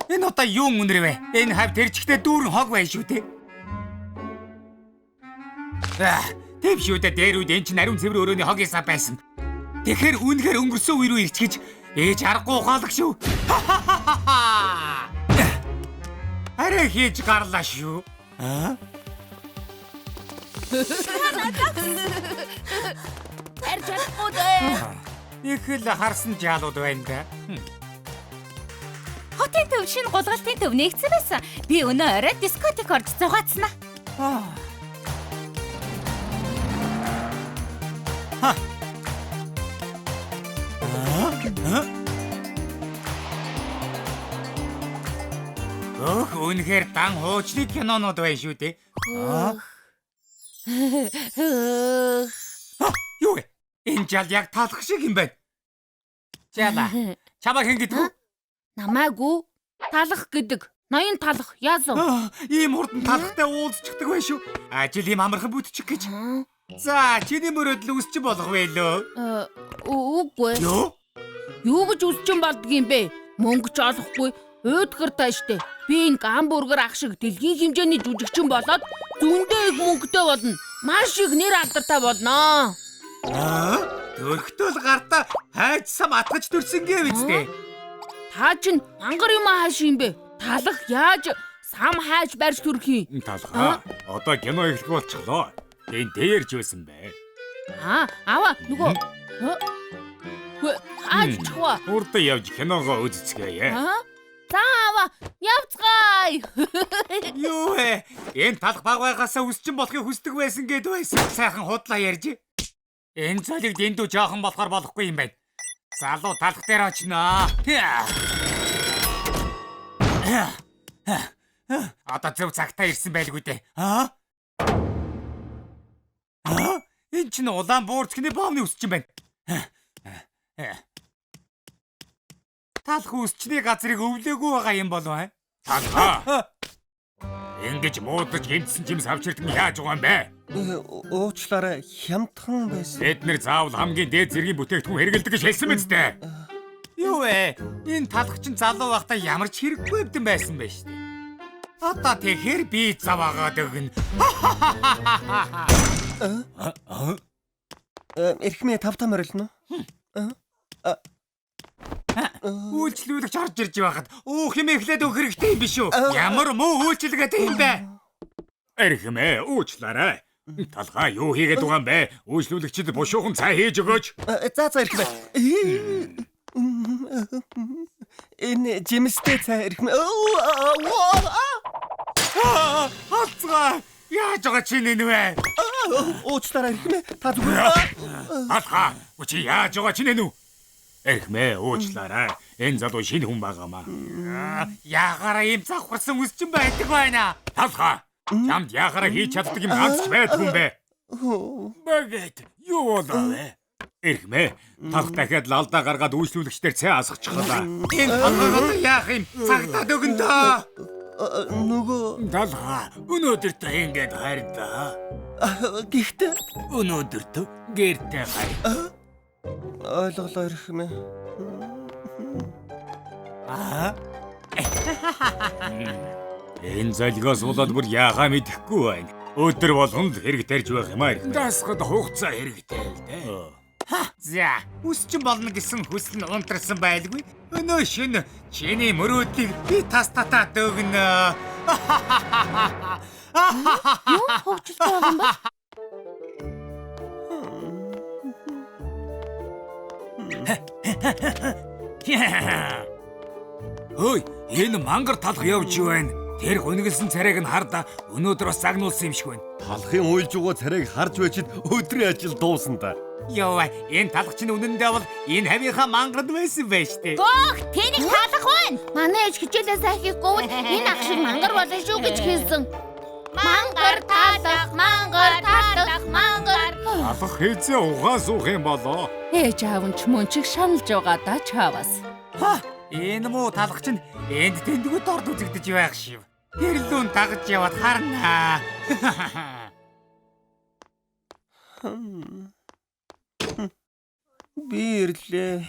Энэ удаа юу үнэр вэ? Энэ хав тэр чигтээ дүүрэн хог байна шүү дээ. Аа, тийм шүү дээ. Дээр үед эн чинь ариун цэвэр өрөөний хог иса байсан. Тэгэхээр үнэхээр өнгөрсөн үе рүү ирчихэж ээж аргагүй ухаалаг шүү. Арай хийж гарлаа шүү. Аа? Барьж чадахгүй дээ. Их л харсан жаалууд байна да. Хотын төв шинэ гулгалтын төв нэгдсэн байсан. Би өнөө орой дискотек орж зугаацнаа. Өөх, үнэхээр дан хуучны кинонууд байна шүү дээ. Аа? Юу вэ? Энэ жал яг талах шиг юм байна. Жала. Чамаа хэн гэдэг вэ? Намаагүй талах гэдэг. Ноён талах яасан? Аа, ийм хурдан талахтай уулзчихдаг байх шүү. Ажил ийм амархан бүтчих гэж. За, чиний мөрөөдөл үсч болох вэ лөө? Үгүй. Юу? Юу гэж үсчин болдгийм бэ? Мөнгө ч олохгүй, уудгартай штэ. Би энэ гамбургер ах шиг дэлхийн хэмжээний жүжигчин болоод зөндөө их мөнгөтэй болно. Маш их нэр алдартай болноо. Аа? Төрхтөл гартаа хайж сам атгаж төрсөн гэв үстэй. Та чинь мангар юм хааш юм бэ? Талах яаж сам хайж барьж төрөх юм? Талхаа. Одоо кино эхлэх болчихлоо. Тэн дээрж байсан бэ. Аа, аваа нөгөө хааж чхва. Урд явж киногоо үзцгээе. Аа? За аваа, явцгаая. Юу вэ? Энэ талх баг байгаасаа үсчин болохыг хүсдэг байсан гэд байсан. Сайхан худлаа ярьж. Энэ цолыг дэндүү жоохон болохоор болохгүй юм байна. Залуу талх дээр очноо. Одоо зөв цагтаа ирсэн байлгүй дээ. Аа? Аа? Энэ чинь улаан буурцгны боомны үсчин байна. Талх үсчний газрыг өвлөөгүй байгаа юм болов аа? Талхаа. Ингэж муудаж гэмтсэн жимс авч ирдэг нь яаж байгаа юм бэ? Уучлаарай, хямдхан байсан. Тэд нэр заавал хамгийн дээд зэргийн бүтээгдэхүүн хэрэгэлдэг гэж хэлсэн мэт дээ. Юу вэ? Энэ талх чинь залуу байхдаа ямар ч хэрэггүй хэвдэн байсан байж тээ. Одоо тэгэхээр би заваагаад өгнө. Эрхмээ 5 та морилно. Үйлчлүүлэгч орж ирж байхад уух юм эхлээд өгөх хэрэгтэй юм биш үү? Ямар муу үйлчилгээтэй юм бэ? Эрхмээ уучлаарай. Талхаа юу хийгээд байгаа юм бэ? Үйлчлүүлэгчид бушуухан цай хийж өгөөч. За за эрхмээ. Энэ жимстэй цай эрхмээ. Алцгаа. Яаж байгаа чи нэн вэ? Уучлаарай эрхмээ. Та зүгээр. Талхаа. Чи яаж байгаа чи нэн үү? Эрхмээ уучлаарай. Энэ залуу шинэ хүн байгаамаа. Яхаараа ийм завхарсан үсчин байдаг байна. Талхаа. Чамд яхаараа хийж чаддаг юм ганц ч байдгүй юм бэ. Багэт юу болов вэ? Эрхмээ талх дахиад лалдаа гаргаад үйлчлүүлэгчдэр цай асгачихлаа. Энэ талхаг одоо яах юм? Цагтаад өгөн дөө. Нөгөө Талхаа өнөөдөртөө ингэж хайрдаа. Гэхдээ өнөөдөртөө гэртээ хайр. Ойлголоо эрхмээ. Аа. Энэ залгаас болоод бүр яхаа мэдэхгүй байна. Өдөр болгон л хэрэг тарьж байх юм аа. Дасгад хугацаа хэрэгтэй л дээ. За, үсчин болно гэсэн хүсэл нь унтарсан байлгүй. Өнөө шөнө чиний мөрөөдлийг би тас татаад өгнө. Юу хөгжилтэй байгаа юм бэ? Хөөе, энэ мангар талх явж байна. Тэр гунигласан царайг нь хардаа өнөөдөр бас загнуулсан юм шиг байна. Талхын уйлж байгаа царайг харж байчид өдрийн ажил дуусна да. Йоо, энэ талх чинь үнэндээ бол энэ хавийнхаа мангард байсан байж тээ. Бөөх, тэнийг талах байна. Манай ээж хичээлээ сайн хийхгүй бол энэ ах шиг мангар болно шүү гэж хэлсэн. Мангар талах, мангар талах, мангар. Талах хийзээ ухаан суух юм болоо. Ээж аав нь ч мөн чиг шаналж байгаа да чаваас. Ха, энэ муу талах чинь энд тэндгүү дорд үзэгдэж байх шив. Гэрлүүн дагаж яваад харнаа. Би ирлээ.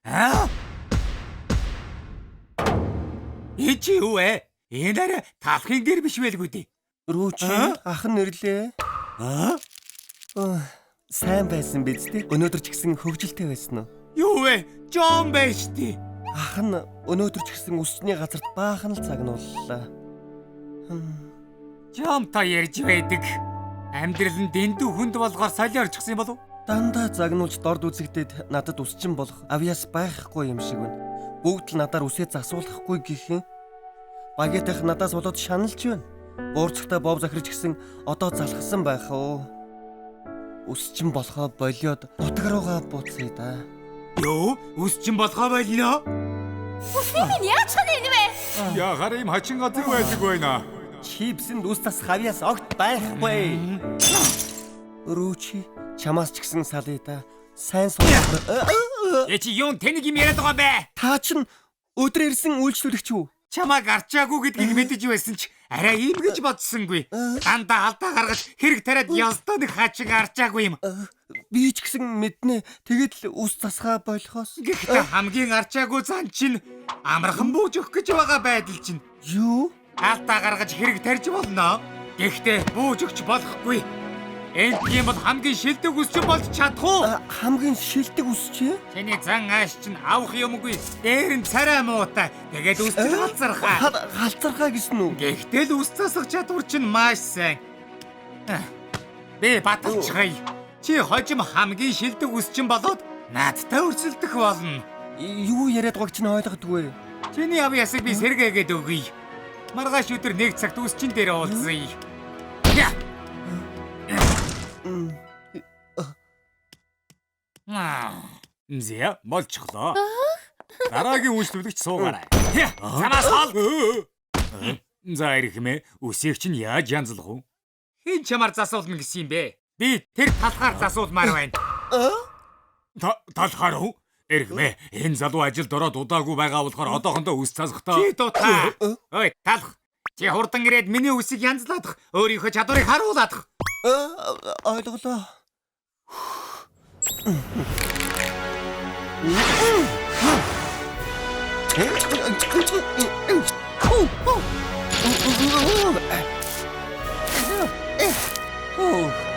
Аа? Энэ чи юу вэ? Энэ арай талхын гэр биш байлгүй дээ. Рүүчи ах нь ирлээ. Аа? Сайн байсан биз дээ. Өнөөдөр ч гэсэн хөгжилтэй байсан уу? Юу вэ? Жон байж тээ. Ах нь өнөөдөр ч гэсэн үсний газарт баахан л загнууллаа. Жомтой ярьж байдаг. Амьдрал нь дэндүү хүнд болгоор солиорчихсан юм болов? Дандаа загнуулж дорд үзэгдээд надад үсчин болох авьяас байхгүй юм шиг байна. Бүгд л надаар үсээ засуулахгүй гэх юм. Багетах надаас болоод шаналж байна. Буурцагтай бов захирч гисэн одоо залхсан байх уу? Үсчин болохоо болиод нутаг руугаа буцъя да. Юу? Үсчин болохоо болино? Үсний минь яаж чана энэ вэ? Яхаар ийм хачин газар байдаг байна. Чипсэнд үс засах авьяас огт байхгүй. Рүүчи чамаас ч гэсэн салъя да. Сайн суух. Э чи юун тэнэг юм яриад байгаа юм бэ? Та чинь өдөр ирсэн үйлчлүүлэгч үү? Чамайг арчаагүй гэдгийг мэдэж байсан ч Арай ийм гэж бодсонгүй. Дандаа алдаа гаргаж хэрэг тариад ёстой нэг хачин арчаагүй юм. Би ч гэсэн мэднэ. Тэгээд л ус засгаа болохоос. Гэхдээ хамгийн арчаагүй зан чинь амархан бууж өгөх гэж байгаа байдал чинь. Юу? Алдаа гаргаж хэрэг тарьж болно. Гэхдээ бууж өгч болохгүй. Энд юм бол хамгийн шилдэг үсчин болж чадах уу? Хамгийн шилдэг үсч? Чиний зан ааш чинь авах юмгүй. Дээр нь царай муутай. Тэгээд үсчин халзархаа. Халзархаа гэсэн үү? Гэхдээ л үс засах чадвар чинь маш сайн. Би баталчихъя. Чи хожим хамгийн шилдэг үсчин болоод надтай өрсөлдөх болно. Юу яриад байгааг чинь ойлгодгүй. Чиний ав ясыг би сэргээгээд өгье. Маргааш өдөр нэг цагт үсчин дээр уулзъя. Зэ болчихлоо. Дараагийн үйлчлүүлэгч суугаарай. Замаас хол. За эрхмээ, үсийг чинь яаж янзлах вэ? Хэн чамаар засуулна гэсэн юм бэ? Би тэр талхаар засуулмаар байна. Талхаар уу? Эрхмээ, энэ залуу ажилд ороод удаагүй байгаа болохоор одоохондоо үс засахдаа чи дутаа. Ой, талх. Чи хурдан ирээд миний үсийг янзлаадах, өөрийнхөө чадварыг харуулаадах. Ойлголоо.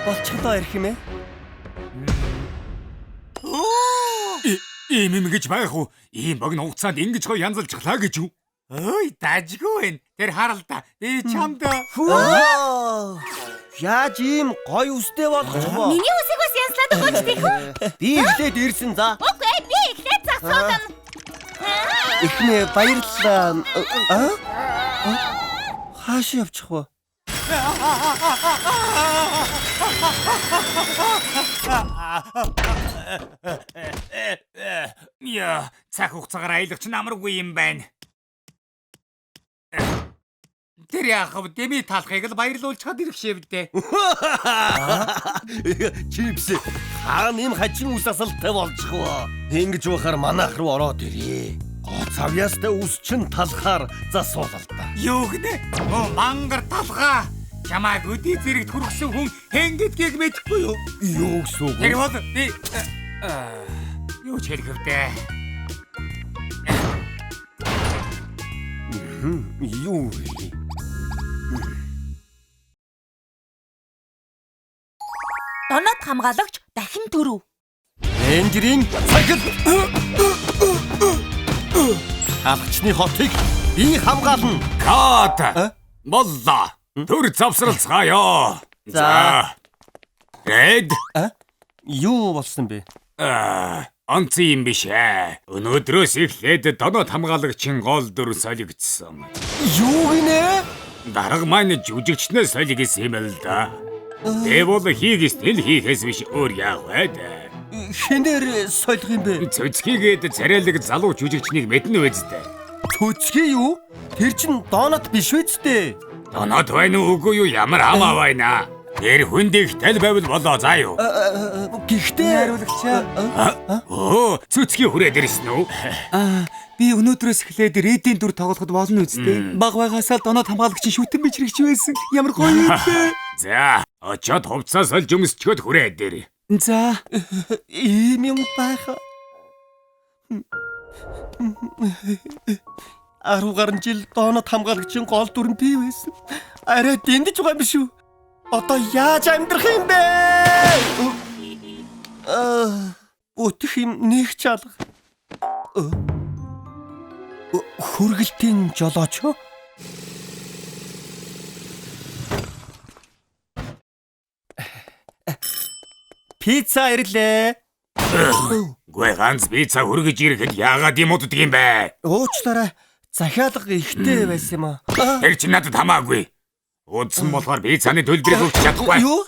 Болчихлоо ирэх юм ээ. Ийм юм гэж байх уу? Ийм богино хугацаанд ингэж гоё янзалчихлаа гэж юу? Ой, дажгүй байна. Тэр харал та. Би чамд Яаж ийм гоё үстэй болгочих вэ? Миний үсийг бас янзлаад өгөөч тийх үү? Би эхлээд ирсэн за. Үгүй, би эхлээд засуулна. Эхнээ баярлалаа. Хаашаа явчих вэ? Яа, цаг хугацаагаар аялах чинь амаргүй юм байна. Тэр яах вэ? Деми талхыг л баярлуулчихад ирэх шивдээ. Чипс хаана ийм хачин үс асалтай болчих вэ? Ингэж байхаар манайх руу ороод ирээ. Гоц авьяастай үс чин талхаар засуулал та. Юу гинэ? Мангар талхаа. Чамайг өдий зэрэгт хүргэсэн хүн хэн гэдгийг мэдэхгүй юу? Юу гэсэн үг? Тэр бол би юу ч хэлэх вэ? Юу вэ? Доноод хамгаалагч дахин төрөв. Рейнджерийн цагт Алгачны хотыг би хамгаална. Кат. Боллоо. Төр завсралцгаая. За. Ред. Юу болсон бэ? Онцгой юм биш ээ. Өнөөдрөөс эхлээд доноод хамгаалагчийн гол дүр солигдсон. Юу гинэ? Дарга маань жүжигчнээ солигдсон юм л да. Тэгвэл хийх хийхээс биш өөр яах вэ? Хинээр солих юм бэ? Цөцгийгээд царайлаг залуу жүжигчнийг мэднэ үсттэй. Цөцгий юу? Тэр чинь донот биш үсттэй. Донот байна уу үгүй юу ямар хамаа байна? Тэр хүндийг тал байвал болоо заа юу? Гэхдээ хариулагчаа. Оо, цөцгий хүрээд ирсэн үү? Би өнөөдрөөс эхлээд Редийн дүр тоглоход болно үсттэй. Баг байгаасаа л доноод хамгаалагчийн шүтэн бичрэгч байсан. Ямар гоё юм бэ? За, очоод хувцас олж өмсчөөд хүрээд ир. За, ийм юм байх. 10 гаруй жил доноод хамгаалагчийн гол дүр нь би байсан. Арай дэндэж байгаа юм биш үү? Одоо яаж амьдрах юм бэ? Өтөх юм нэг ч алга. Хөргөлтийн жолооч юу? Пицца ирлээ. Гүй ганц пицца хөргөж ирэхэд яагаад юм уддаг юм бэ? Уучлаарай. Захиалга ихтэй байсан юм аа. Тэр чинь надад хамаагүй. Удсан болохоор пиццаны төлбөрийг өгч чадахгүй. Юу?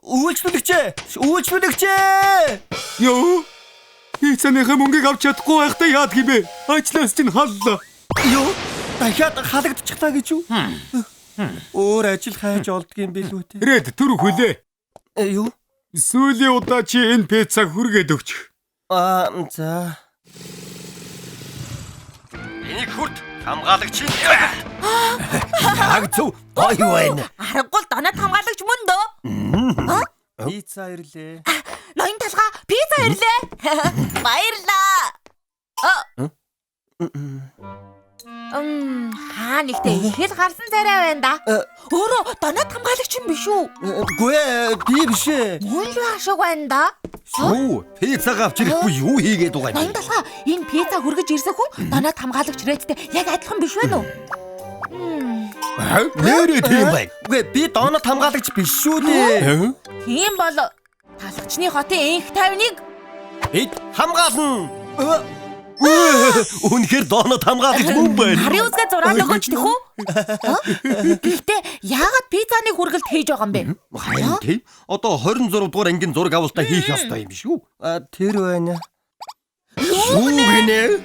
Үйлчлүүлэгч ээ! Үйлчлүүлэгч ээ! Юу? Пиццаныхаа мөнгийг авч чадахгүй байхдаа яадаг юм бэ? Ажлаас чинь халлаа. Юу? Дахиад халагдчихлаа гэж юу? Өөр ажил хайж олдго юм билүү те? Ред түр хүлээ. Юу? Сүүлийн удаа чи энэ пиццаг хүргээд өгч. Аа, за. Энийг хүрт Хамгаалагчийн цогт. Яг зөв гоё байна. Аргагүй л доноод хамгаалагч мөн дөө. Пицца ирлээ. Ноён талгаа пицца ирлээ. Баярлаа. Хаа нэгтээ их л гарсан царай байна да. Өөрөө доноод хамгаалагч юм биш үү? Үгүй ээ, би биш ээ. Мөн л байх шиг байна да. Юу? Пиццаг авч ирэхгүй юу хийгээд байгаа юм? Ноён талгаа энэ пицца хүргэж ирсэн хүн доноод хамгаалагч Редтэй яг адилхан биш байна уу? Нэрээ тийм байна. Үгүй би доноод хамгаалагч биш шүү дээ. Тийм бол талхчны хотын энх тайвныг бид хамгаална. Үнэхээр доноод хамгаалагч мөн байна. Харын үзгээ зураад өгөөч тэхүү. Гэхдээ яагаад пиццаны хүргэлт хийж байгаа юм бэ? Харин тийм. Одоо 26 дугаар ангийн зураг авалтаа хийх ёстой юм шүү. Тэр байна. Юу гинэ?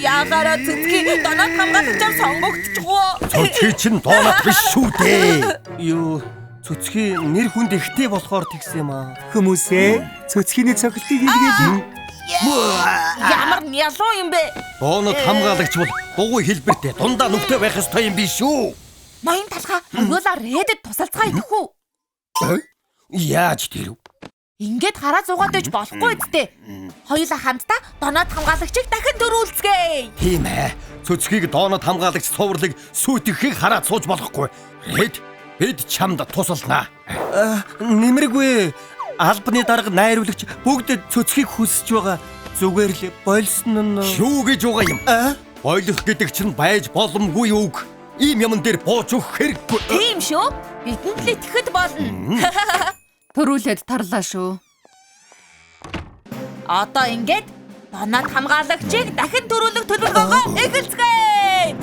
Яагаараа цэцгийн доноод хамгаалагчаар сонгогдчихвоо. Цэцгий чинь доноод биш шүү дээ. Юу, цэцгий нэр хүнд ихтэй болохоор тэгсэн юм аа. Хүмүүсээ цэцгийний цогцолтыг хийгээд. Ямар нялуу юм бэ? Доноод хамгаалагч бол дугуй хэлбэртэй дундаа нүхтэй байх ёстой юм биш үү? Ноён талхаа хоёулаа Редэд тусалцгаа идэх үү? Яаж тэрв? Ингээд хараа зугаад байж болохгүй үсттэй. Хоёулаа хамтдаа доноод хамгаалагчийг дахин төрүүлцгээе. Тийм ээ. Цөцгийг доноод хамгаалагч цувралыг сүйтгэхийг хараад сууж болохгүй. Ред, бид чамд тусалнаа. Нэмэргүй. Албаны дарга найруулагч бүгд цөцгийг хүсэж байгаа. Зүгээр л болсон нь юу гэж байгаа юм? Болох гэдэг чинь байж боломгүй үг. Ийм юмн дээр бууж өгөх хэрэггүй. Тийм шүү. Бидэнд л итгэхэд болно. Төрүүлээд тарлаа шүү. Одоо ингээд доноод хамгаалагчийг дахин төрүүлэх төлөвлөгөөгөө эхэлцгээе.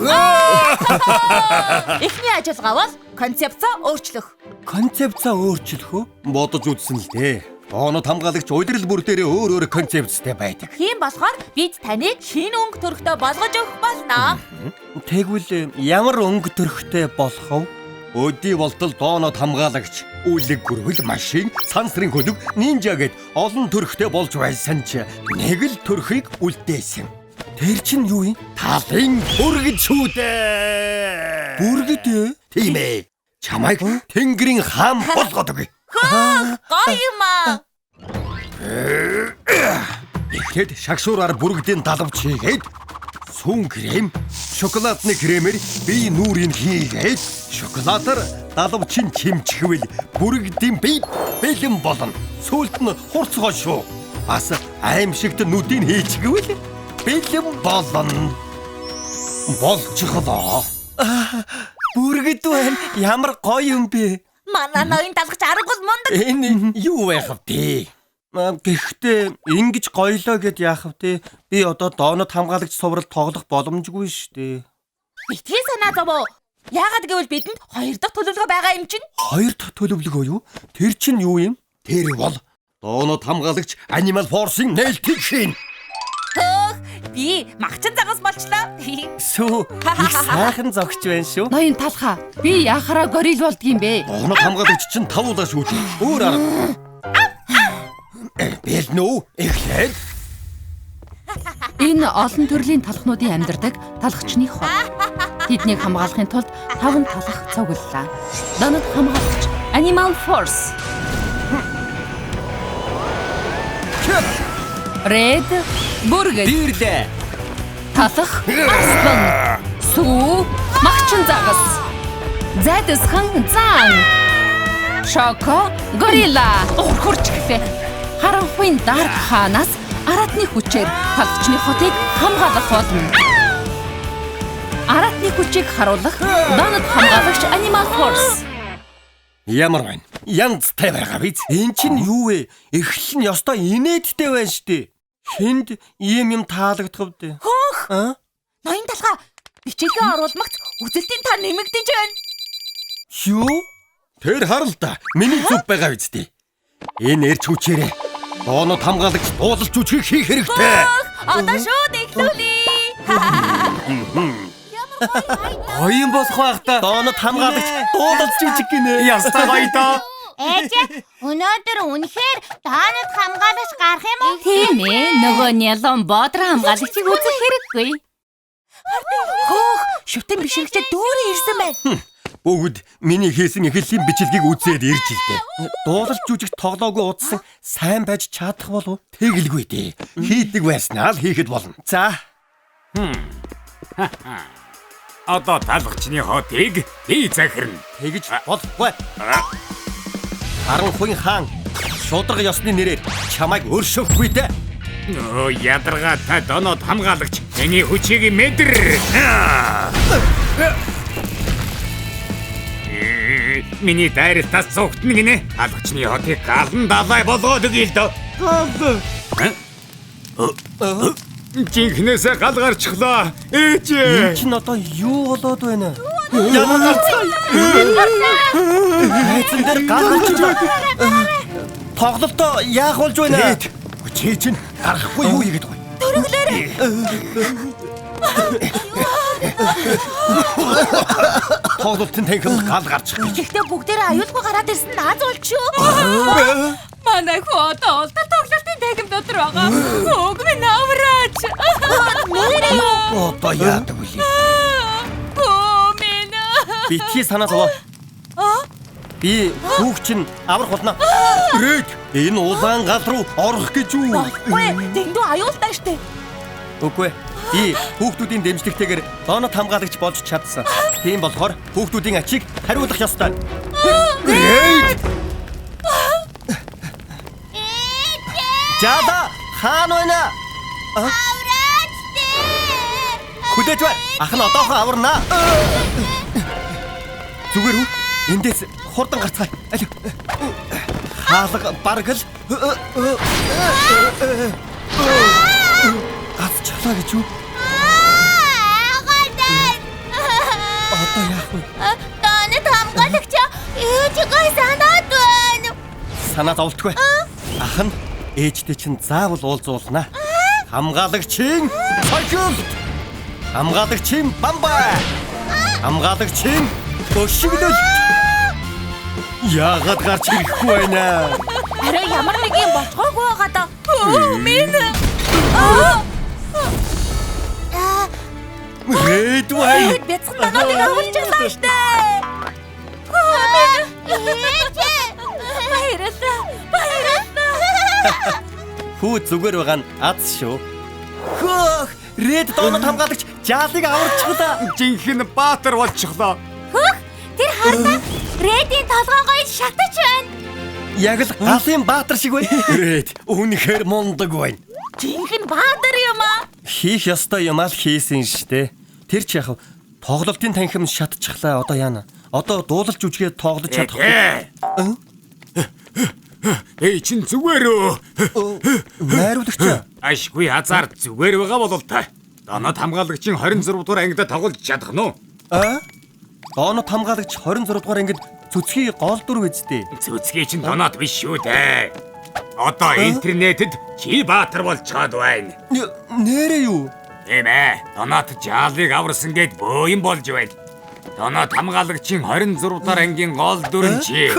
Эхний ажиллагаа бол концепцаа өөрчлөх. Концепцаа өөрчлөх үү? Бодож үзсэн л дээ. Доноод хамгаалагч улирал бүр дээрээ өөр өөр концепцтэй байдаг. Тийм болохоор бид таныг шинэ өнгө төрхтэй болгож өгөх болно. Тэгвэл ямар өнгө төрхтэй болох вэ? Өдий болтол доноод хамгаалагч, үлэг гөрвөл машин, сансрын хөлөг, нинжа гэд олон төрхтэй болж байсан ч нэг л төрхийг үлдээсэн. Тэр чинь юу юм? Талын бүргэд шүү дээ. Бүргэд ээ? Тийм ээ. Чамайг Тэнгэрийн хаан болгоод өгье. Хөөх, гоё юм аа. Эхлээд шагшуураар бүргэдийн далавч хийгээд сүүн крем, шоколадны кремээр бие нүүрийг хийгээд шоколадаар далавчин чимчхэвэл бүргэдийн бие бэлэн болно. Сүүлд нь хурцгоо шүү. Бас аимшигт нүдийг хийчихвэл бэлэн болно. Болчихлоо. Бүргэд байна. Ямар гоё юм бэ? Манай ноён талгач аргагүй мундаг. Энэ юу байх вэ? Гэхдээ ингэж гоёлоо гэд яах вэ? Би одоо донод хамгаалагч цуврал тоглох боломжгүй шүү дээ. Битгий санаа зовоо. Яагаад гэвэл бидэнд хоёр дахь төлөвлөгөө байгаа юм чинь. Хоёр дахь төлөвлөгөө юу? Тэр чинь юу юм? Тэр бол донод хамгаалагч Animal Force-ын нээлтийг хийн. Хөөх, би магчин загас болчлоо. Сүү, их сайхан зогч байна шүү. Ноён талхаа, би яхаараа горил болдгийм бэ? Донод хамгаалагч чинь тавуулаа шүү дээ. Өөр арга. Бэлнэ үү? Эхлээд. Энэ олон төрлийн талхнуудын амьдардаг талхчны хот. Тэднийг хамгаалахын тулд 5 талх цуглалаа. Донод хамгаалагч Animal Force. Red бүргэд. Дийрлээ. Талх арслан. Сүү магчин загас. Зайдасхан заан. Шоко горилла. Урхурч гэхээ. Харанхуйн Дарк хаанаас аратны хүчээр талхчны хотыг хамгаалах болно. Аратны хүчийг харуулах донод хамгаалагч Animal Force. Ямар байна? Янзтай байгаа биз? Энэ чинь юу вэ? Эхлэл нь ёстой инээдтэй байна шүү дээ. Хүнд ийм юм таалагдах вэ? Хөөх. Ноён талхаа бичээхэн оруулмагц үзэлтийн та нэмэгдэж байна. Юу? Тэр харал та. Миний зүг байгаа биз дээ. Энэ эрч хүчээрээ донод хамгаалагч дуулалч үжгийг хийх хэрэгтэй. Одоо шууд эхлүүлье. Гоё юм болох байх та. Донод хамгаалагч дуулалч үжиг гинэ. Ястай гоё доо. Ээж, өнөөдөр үнэхээр донод хамгаалагч гарах юм уу? Тийм ээ, нөгөө нялон бодрон хамгаалагчийг үзэх хэрэггүй. Шүтэн бишрэгчид дөөрэ ирсэн байна. Бүгд миний хийсэн эхлэлийн бичлэгийг үзээд ирж илдэ. Дуулал жүжигт тоглоогүй удсан сайн байж чадах болов? Тэгэлгүй дээ. Хийдэг байснаа л хийхэд болно. За. Одоо талхчны хотыг би захирна. Тэгж болохгүй. Харанхуйн хаан шударга ёсны нэрээр чамайг өршөөхгүй дээ. Өө ядаргаатай доноод хамгаалагч. Миний хүчийг мэдэр. Миний дайралтаас цугтна гинэ. Халгачны хотыг галан далай болгоод өгье л дөө. Гал. Жинхнээсээ гал гарчихлаа. Ээж. Энэ чинь одоо юу болоод байна? Ямар гарцгаа. Хайцан дээр гал гарчихлаа. Тоглолтоо яах болж байна? Чи чинь гарахгүй юу хийгээд байгаа юм? Төрөглөөрэй. Тоглолтын танхимд гал гарчих гэж. Гэхдээ бүгдээрээ аюулгүй гараад ирсэн нь аз болж шүү. Манай хүү одоо улдар тоглолтын танхим дотор байгаа. Хүүг минь авраач. Нэрээ юу? Одоо яадаг вэ? Хүү минь. Битгий санаа зовоо. Би хүүг чинь аврах болно. Рээд энэ улаан гал руу орох гэж үү? Болохгүй. Дэндүү аюултай штэ. Үгүй. Би хүүхдүүдийн дэмжлэгтэйгээр донот хамгаалагч болж чадсан. Тийм болохоор хүүхдүүдийн ачийг хариулах ёстой. Рээд! Жада хаана байна? Авраач дээ. Хүлээж бай. Ах нь одоохоо аварна. Зүгээр үү? Эндээс хурдан гарцгаая. Алив. Хаалга бараг л гацчлаа гэж юу? Одоо яах вэ? Донот хамгаалагч ээжигээ санаад байна. Санаа зовлтгүй. Ах нь ээжтэй чинь заавал уулзуулна. Хамгаалагчийн цогцолт. Хамгаалагчийн бамбай. Хамгаалагчийн өшиглөлт. Яагаад гарч ирэхгүй байна? Арай ямар нэг юм болцгоогүй байгаа даа. Хүү минь. Ред вай. Бяцхан донотыг аварчихлаа штэ. Ээжээ. Баярлалаа. Баярлалаа. Хүү зүгээр байгаа нь аз шүү. Хөөх, Ред донот хамгаалагч жаалыг аварчихлаа. Жинхэнэ баатар болчихлоо. Хөөх, тэр хардаа Редийн толгой гоё шатаж байна. Яг л галын баатар шиг байна. Ред үнэхээр мундаг байна. Жинхэнэ баатар юм аа. Хийх ёстой юм аа л хийсэн штэ. Тэр ч яхав тоглолтын танхим шатчихлаа. Одоо яана? Одоо дуулал жүжигээ тоглож чадахгүй. Эй чин зүгээр үү? Найруулагч. Ашгүй азар зүгээр байгаа болол та. Донот хамгаалагчийн 26 дугаар ангидаа тоглож чадах нь уу? А? Донот хамгаалагч 26 дугаар ангид цөцгийн гол дүр үсттэй. Цөцгий чин донот биш шүү дээ. Одоо интернетэд чи баатар болчиход байна. Нэрээ юу? Тийм ээ. Донот жаалыг аварсан гэд бөө юм болж байна. Донот хамгаалагчийн 26 дугаар ангийн гол дүр нь чи.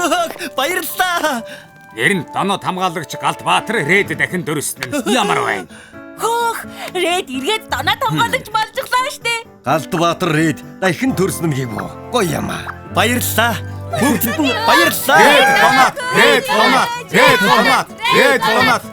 Баярлалаа. Нэр нь донот хамгаалагч Галт Баатар Ред дахин дөрөсөн нь ямар байна? Хөөх, Ред эргээд донот хамгаалагч болчихлоо штэ. Галт Баатар Ред дахин төрсөн нь гэв. Гоё юм аа. Баярлалаа. Бүгдэд нь баярлалаа. Ред донот, Ред донот, Ред донот, Ред донот.